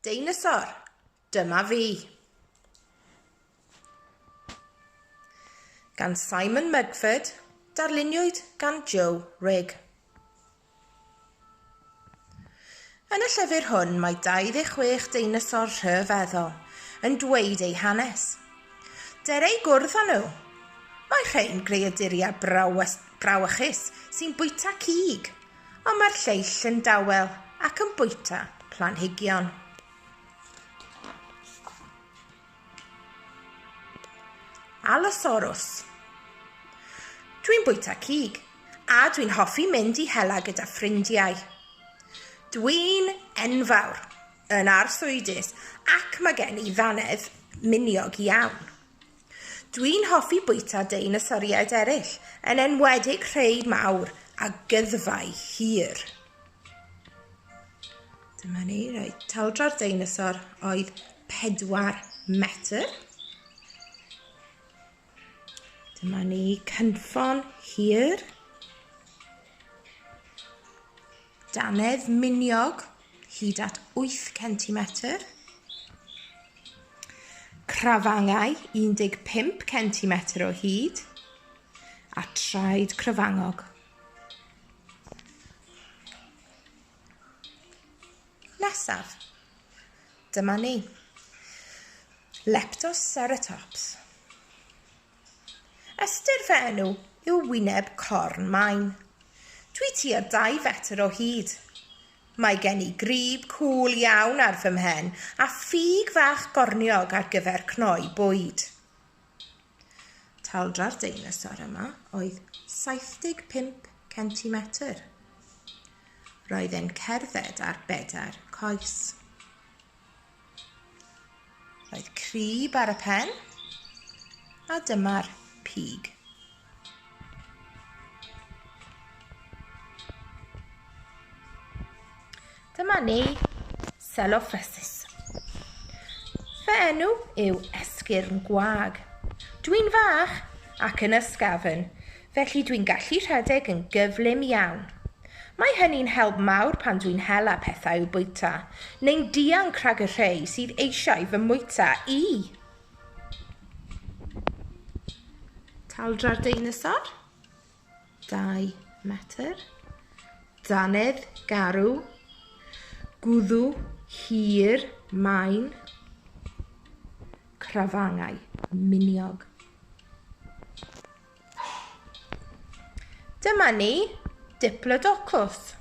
Deinosor, dyma fi. Gan Simon Mugford, darluniwyd gan Joe Rigg. Yn y llyfr hwn mae 26 deinosor rhyfeddol yn dweud eu hanes. Dere i gwrdd â nhw. Mae rhain greaduriau brawychus sy'n bwyta cig, ond mae'r lleill yn dawel ac yn bwyta planhigion. Allosaurus. Dwi'n bwyta cig, a dwi'n hoffi mynd i hela gyda ffrindiau. Dwi'n enfawr, yn arswydus, ac mae gen i ddannedd miniog iawn. Dwi'n hoffi bwyta deinosoriaid eraill, yn enwedig rhei mawr a gyddfau hir. Dyma ni, reit, taldra'r deinosor oedd 4 metr. Dyma ni, cynffon hir. Dannedd miniog hyd at 8 centimetr. Crafangau 15 centimetr o hyd a traed crafangog. Nesaf, dyma ni. Leptoceratops. Ystyr fy enw yw wyneb corn main. Dwi tua 2 fetr o hyd. Mae gen i grib cŵl iawn ar fy mhen a ffug fach gorniog ar gyfer cnoi bwyd. Taldra'r deinosor yma oedd 75 centimetr. Roedd e'n cerdded ar bedair coes. Roedd crib ar y pen, a dyma'r pig. Dyma ni, Coelophysis. Fy enw yw Esgyrn Gwag. Dwi'n fach ac yn ysgafn, felly dwi'n gallu rhedeg yn gyflym iawn. Mae hynny'n help mawr pan dwi'n hela pethau i'w bwyta, neu'n dianc rhag y rhei sydd eisiau fy mwyta i. Taldra'r deinosor, 2 metr. Dannedd garw, gwddw hir main, crafangau miniog. Dyma ni, Diplodocus.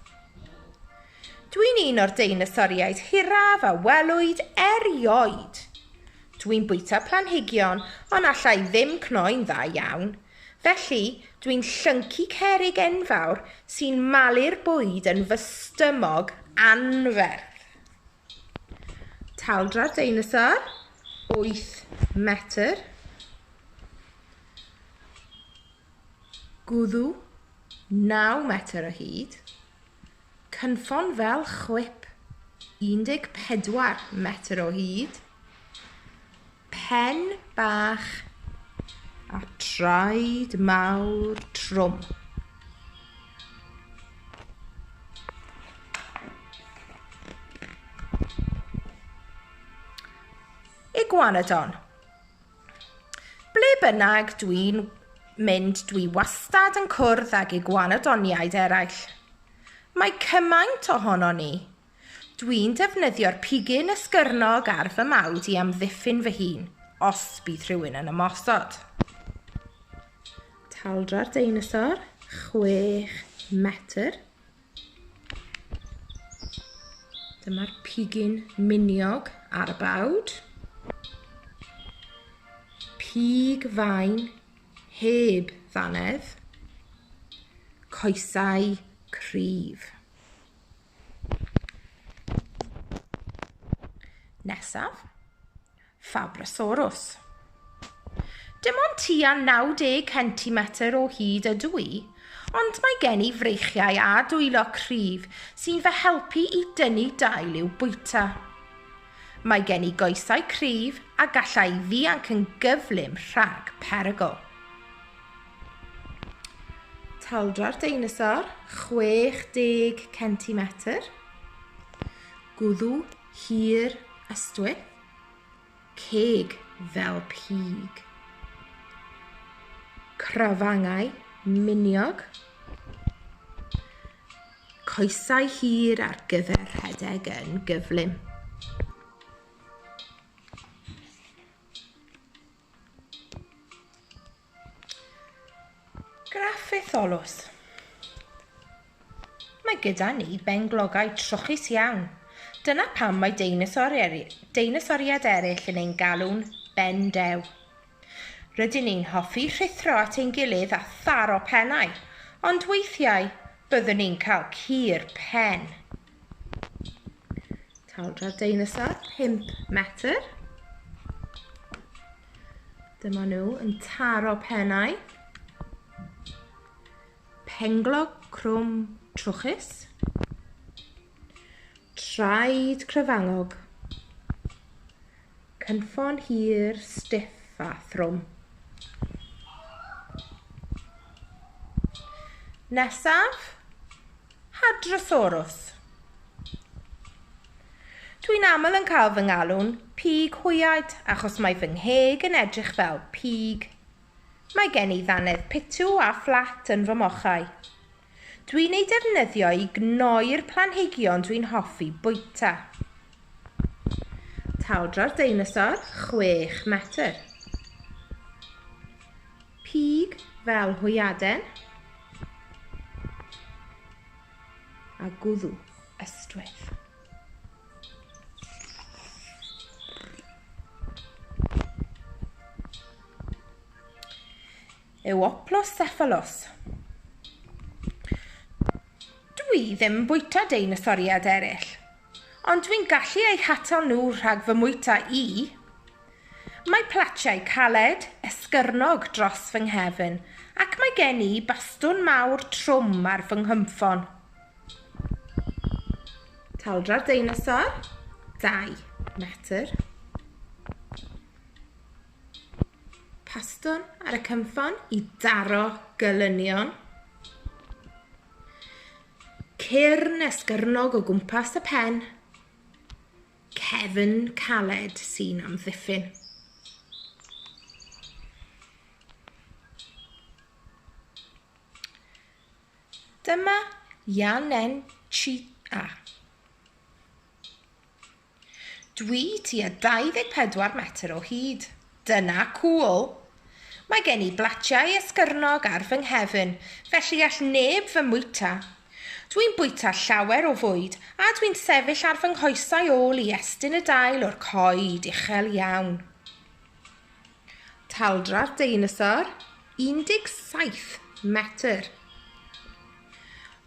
Dwi'n un o'r deinosoriaid hiraf a welwyd erioed. Dwi'n bwyta planhigion, ond alla i ddim cnoi'n dda iawn. Felly, dwi'n llyncu cerrig enfawr sy'n malu'r bwyd yn fy stumog anferth. Taldra'r deinosor, 8 metr. Gwddw, 9 metr o hyd. Cynffon fel chwip, 14 metr o hyd. Pen bach a traed mawr trwm. Iguanodon. Ble bynnag dwi'n mynd, dwi wastad yn cwrdd ag iguanodoniaid eraill. Mae cymaint ohono ni. Dwi'n defnyddio'r pigyn esgyrnog ar fy mawd i amddiffyn fy hun, os bydd rhywun yn ymosod. Taldra'r deinosor, 6 metr. Dyma'r pigyn miniog ar y bawd. Pig fain heb ddannedd. Coesau cryf. Nesaf, Fabrosaurus. Dim ond tua 90 centimetr o hyd ydw i, ond mae gen i freichiau a dwylo cryf sy'n fy helpu i dynnu dail i'w bwyta. Mae gen i goesau cryf a galla i ddianc yn gyflym rhag perygl. Taldra'r deinosor, 60 centimetr. Gwddw hir. ystwyth, ceg fel pig. Crafangau miniog, coesau hir ar gyfer rhedeg yn gyflym. Graffetholus. Mae gyda ni benglogau trwchus iawn. Dyna pam mae deinosoriaid eraill yn ein galw'n bendew. Rydyn ni'n hoffi rhuthro at ein gilydd a tharo pennau, ond weithiau byddwn ni'n cael cur pen. Taldra'r deinosor, 5 metr. Dyma nhw yn taro pennau. Penglog crwm trwchus. Traed cryfangog. Cynffon hir, stiff a thrwm. Nesaf, Hadrosaurus. Dwi'n aml yn cael fy ngalw'n pig hwyaid achos mae fy ngheg yn edrych fel pig. Mae gen i ddannedd pitw a fflat yn fy mochau. Dwi'n ei defnyddio i gnoi'r planhigion dwi'n hoffi bwyta. Taldra'r deinosor, 6 metr. Pig fel hwyaden. A gwddw ystwyth. Euoplocephalus. Dwi ddim yn bwyta deinosoriaid eraill, ond dwi'n gallu eu hatal nhw rhag fy mwyta i. Mae platiau caled, esgyrnog dros fy nghefn, ac mae gen i bastwn mawr trwm ar fy nghynffon. Taldra'r deinosor, 2 metr. Pastwn ar y cynffon i daro gelynion. Cyrn esgyrnog o gwmpas y pen. Cefn caled sy'n amddiffyn. Dyma Janenschia. Dwi tua 24 metr o hyd. Dyna cŵl! Mae gen i blatiau esgyrnog ar fy nghefn, felly all neb fy mwyta. Dwi'n bwyta llawer o fwyd a dwi'n sefyll ar fy nghoesau ôl i estyn y dail o'r coed uchel iawn. Taldra'r deinosor, 17 metr.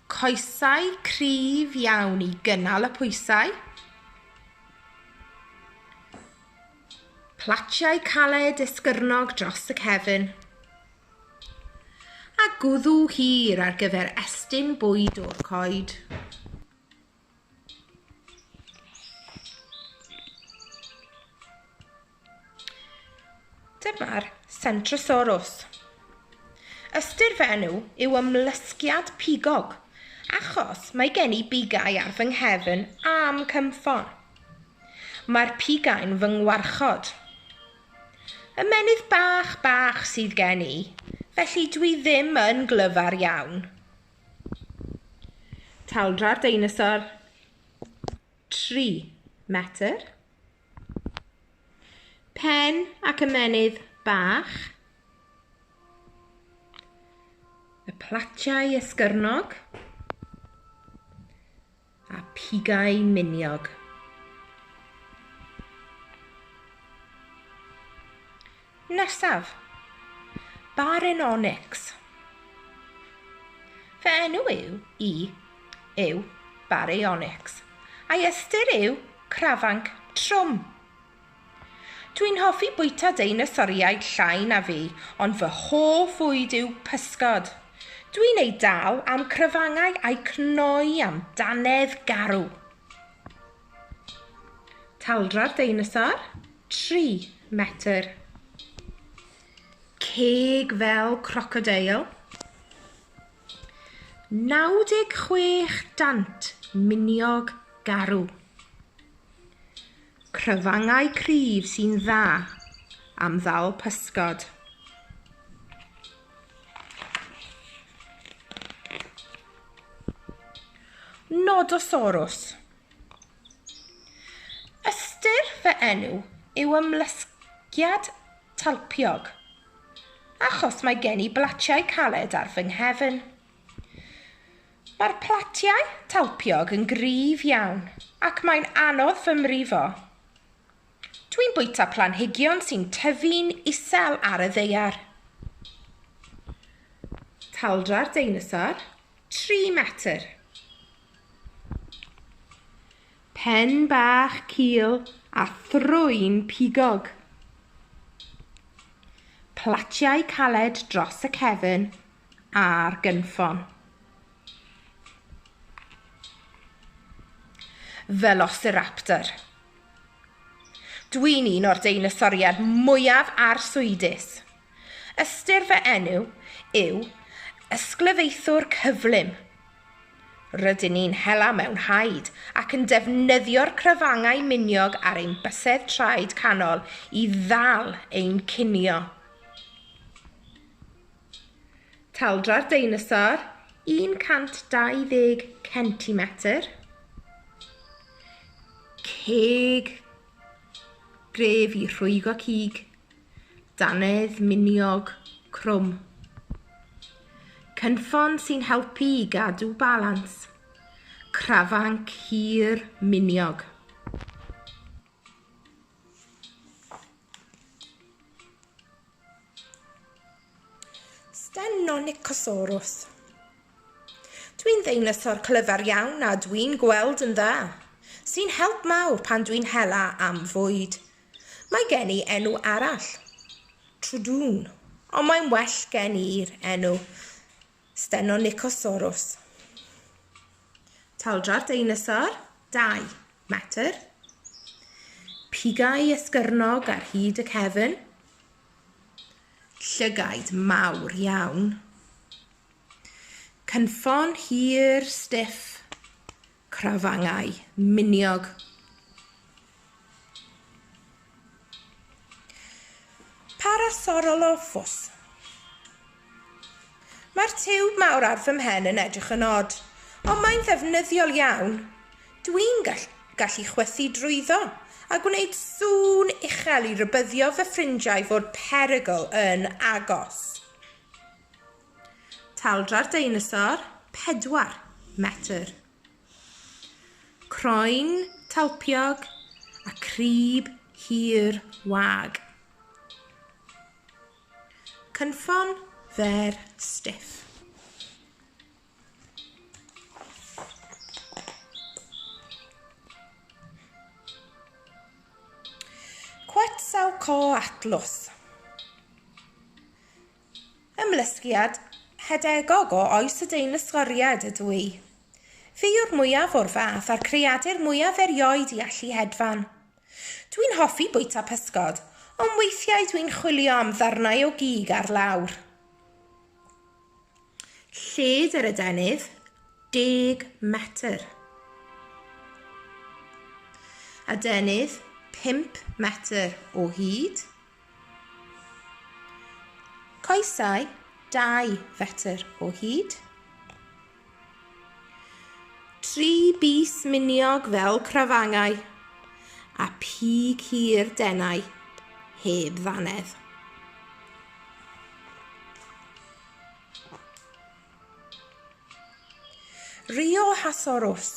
Coesau cryf iawn i gynnal y pwysau. Platiau caled esgyrnog dros y cefn. A gwddw hir ar gyfer estyn bwyd o'r coed. Dyma'r Centrosaurus. Ystyr fy enw yw ymlusgiad pigog, achos mae gen i bigau ar fy nghefn a'm cynffon. Mae'r pigau'n fy ngwarchod. Ymennydd bach bach sydd gen i, felly dwi ddim yn glyfar iawn. Taldra'r deinosor, 3 metr. Pen ac ymennydd bach. Y platiau esgyrnog. A pigau miniog. Nesaf, Baryonyx. Fy enw yw i yw Baryonyx, a'i ystyr yw crafanc trwm. Dwi'n hoffi bwyta deinosoriaid llai na fi, ond fy hoff fwyd yw pysgod. Dwi'n ei dal am crafangau a'i cnoi am dannedd garw. Taldra'r deinosor, 3 metr. Ceg fel crocodeil. 96 dant miniog garw. Crafangau cryf sy'n dda am ddal pysgod. Nodosaurus. Ystyr fy enw yw ymlusgiad talpiog, achos mae gen i blatiau caled ar fy nghefn. Mae'r platiau talpiog yn gryf iawn ac mae'n anodd fy mrifo. Dwi'n bwyta planhigion sy'n tyfu'n isel ar y ddaear. Taldra'r deinosor, 3 metr. Pen bach cul a thrwyn pigog. Platiau caled dros y cefn a'r gynffon. Velociraptor. Dwi'n un o'r deinosoriaid mwyaf arswydus. Ystyr fy enw yw ysglyfaethwr cyflym. Rydyn ni'n hela mewn haid ac yn defnyddio'r crafangau miniog ar ein bysedd traed canol i ddal ein cinio. Taldra'r deinosor, 120 centimetr. Ceg gref i rhwygo cig. Dannedd miniog crwm. Cynffon sy'n helpu i gadw balans. Crafanc hir miniog. Stenonychosaurus. Dwi'n ddeinosor clyfar iawn a dwi'n gweld yn dda, sy'n help mawr pan dwi'n hela am fwyd. Mae gen i enw arall, Trwdwn, ond mae'n well gen i'r enw Stenonychosaurus. Taldra'r deinosor, 2 metr. Pigau esgyrnog ar hyd y cefn. Llygaid mawr iawn. Cynffon hir, stiff, crafangau miniog. Parasaurolophus. Mae'r tiwb mawr ar fy mhen yn edrych yn od, ond mae'n ddefnyddiol iawn. Dwi'n gallu chwythu drwyddo a gwneud sŵn uchel i rybuddio fy ffrindiau fod perygl yn agos. Taldra'r deinosor, 4 metr. Croen talpiog a crib hir wag. Cynffon fer stiff. Quetzalcoatlus. Ymlusgiad hedegog o oes y deinosoriaid ydw i. Fi yw'r mwyaf o'r fath a'r creadur mwyaf erioed i allu hedfan. Dwi'n hoffi bwyta pysgod, ond weithiau dwi'n chwilio am ddarnau o gig ar lawr. Lled yr adenydd, 10 metr. Adenydd, 5 metr o hyd. Coesau, 2 fetr o hyd. 3 bys miniog fel crafangau a pig hir denau heb ddannedd. Riojasaurus.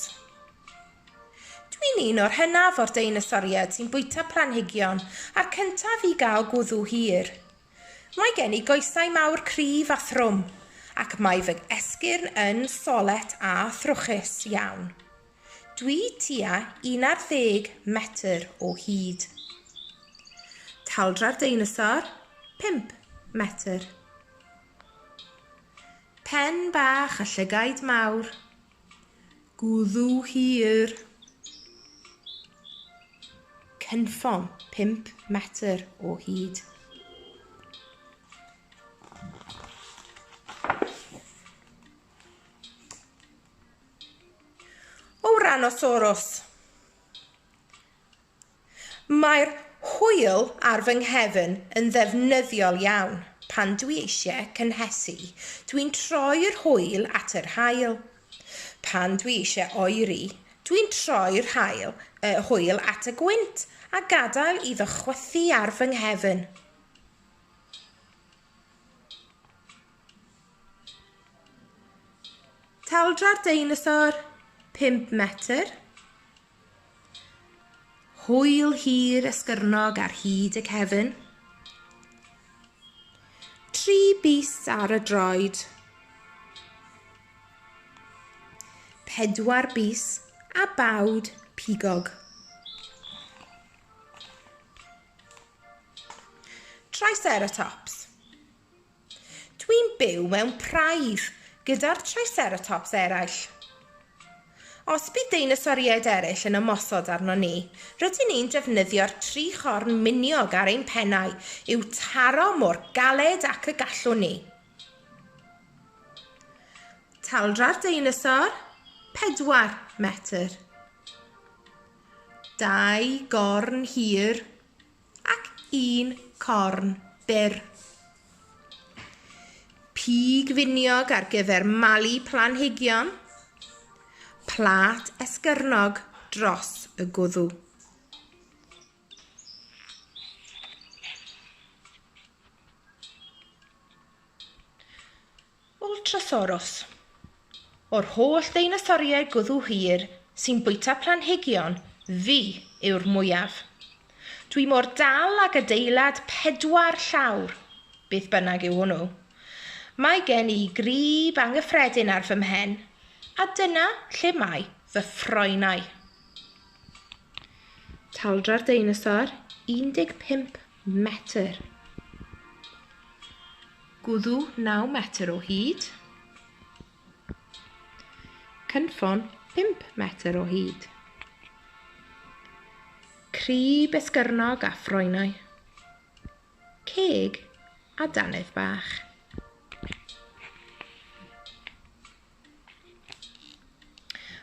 Dwi'n un o'r hynaf o'r deinosoriaid sy'n bwyta planhigion a'r cyntaf i gael gwddw hir. Mae gen i goesau mawr cryf a thrwm, ac mae fy esgyrn yn solet a thrwchus iawn. Dwi tua 11 metr o hyd. Taldra'r deinosor, 5 metr. Pen bach a llygaid mawr. Gwddw hir. Cynffon 5 metr o hyd. Ouranosaurus. Mae'r hwyl ar fy nghefn yn ddefnyddiol iawn. Pan dwi eisiau cynhesu, dwi'n troi'r hwyl at yr haul. Pan dwi eisiau oeri, dwi'n troi'r haul, hwyl at y gwynt a gadael iddo chwythu ar fy nghefn. Taldra'r deinosor, 5 metr. Hwyl hir esgyrnog ar hyd y cefn. 3 bys ar y droed. 4 bys a bawd pigog. Triceratops. Dwi'n byw mewn praidd gyda'r Triceratops eraill. Os bydd deinosoriaid eraill yn ymosod arno ni, rydyn ni'n defnyddio'r trichorn miniog ar ein pennau i'w taro mor galed ac y gallwn ni. Taldra'r deinosor, 4 metr. 2 gorn hir ac 1 corn byr. Pig finiog ar gyfer malu planhigion. Plât esgyrnog dros y gwddw. Ultrasaurus. O'r holl ddeinosoriaid gwddw hir sy'n bwyta planhigion, fi yw'r mwyaf. Dwi mor dal ag adeilad 4 llawr, beth bynnag yw hwnnw. Mae gen i grib anghyffredin ar fy mhen, a dyna lle mae fy ffroenau. Taldra'r deinosor, 15 metr. Gwddw 9 metr o hyd. Cynffon 5 metr o hyd. Crib esgyrnog a ffroenau. Ceg a dannedd bach.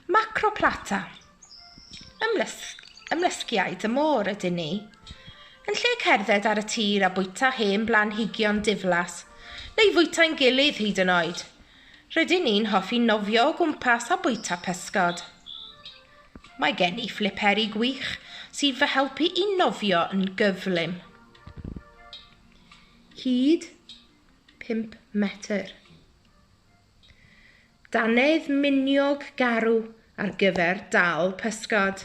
Macroplata. Ymlusgiaid y môr ydyn ni. Yn lle cerdded ar y tir a bwyta hen blanhigion diflas, neu fwyta'n gilydd hyd yn oed, rydyn ni'n hoffi nofio o gwmpas a bwyta pysgod. Mae gen i ffliperi gwych sy'n fy helpu i nofio yn gyflym. Hyd 5 metr. Dannedd miniog garw ar gyfer dal pysgod.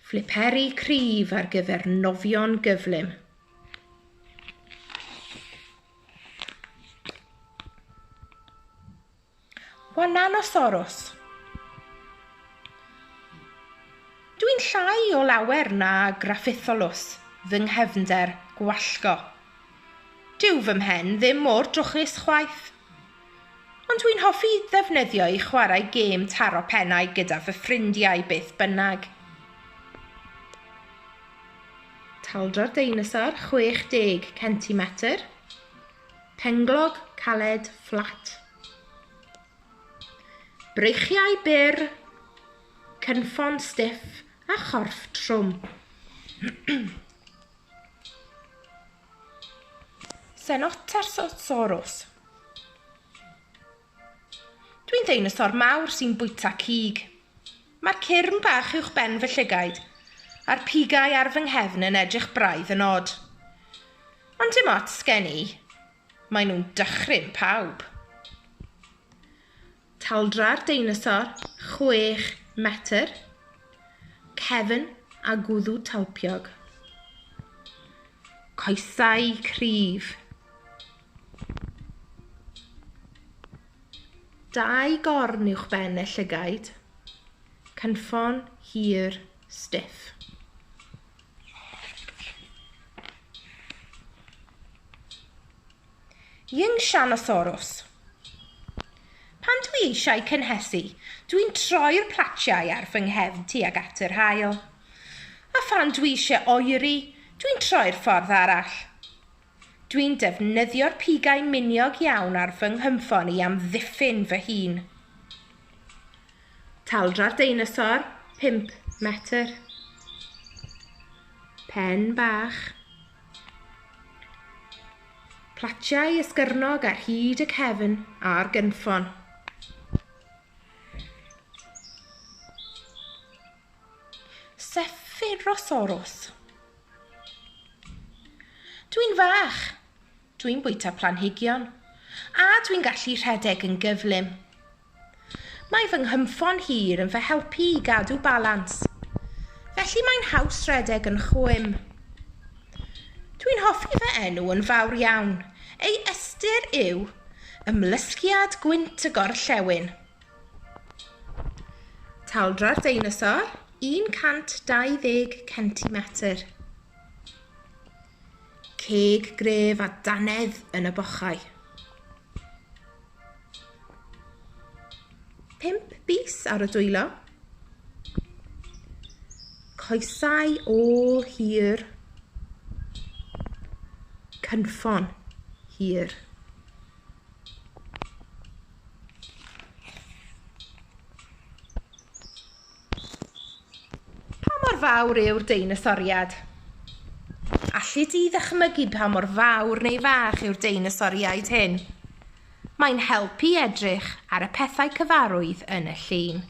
Ffliperi cryf ar gyfer nofio'n gyflym. Wannanosaurus. Dwi'n llai o lawer na Graffitholus, fy nghefnder gwallgo. Dyw fy mhen ddim mor drwchus chwaith. Ond dwi'n hoffi ddefnyddio i chwarae gêm taro pennau gyda fy ffrindiau beth bynnag. Taldra'r deinosor, 60 centimetr. Penglog caled fflat. Breichiau byr, cynffon stiff a chorff trwm. Cenotasaurus. Dwi'n ddeinosor mawr sy'n bwyta cig. Mae'r cyrn bach uwch ben fy llygaid, a'r pigau ar fy nghefn yn edrych braidd yn od. Ond dim ots gen i. Maen nhw'n dychryn pawb. Taldra'r deinosor, 6 metr. Cefn a gwddw talpiog. Coesau cryf. 2 gorn uwch ben y llygaid. Cynffon hir stiff. Yingshanosaurus. Pan dwi eisiau cynhesu, dwi'n troi'r platiau ar fy nghefn tuag at yr haul. A phan dwi eisiau oeri, dwi'n troi'r ffordd arall. Dwi'n defnyddio'r pigau miniog iawn ar fy nghynffon i amddiffyn fy hun. Taldra'r deinosor, 5 metr. Pen bach. Platiau esgyrnog ar hyd y cefn a'r gynffon. Sephirosaurus. Dwi'n fach. Dwi'n bwyta planhigion. A dwi'n gallu rhedeg yn gyflym. Mae fy nghynffon hir yn fy helpu i gadw balans. Felly mae'n haws rhedeg yn chwim. Dwi'n hoffi fy enw yn fawr iawn. Ei ystyr yw ymlusgiad gwynt y gorllewin. Taldra'r deinosor, 120 centimetr. Ceg gref a dannedd yn y bochau. 5 bys ar y dwylo. Coesau ôl hir. Cynffon hir. Pa mor fawr yw'r deinosoriad? Alli di ddychmygu pa mor fawr neu fach yw'r deinosoriaid hyn? Mae'n helpu edrych ar y pethau cyfarwydd yn y llun.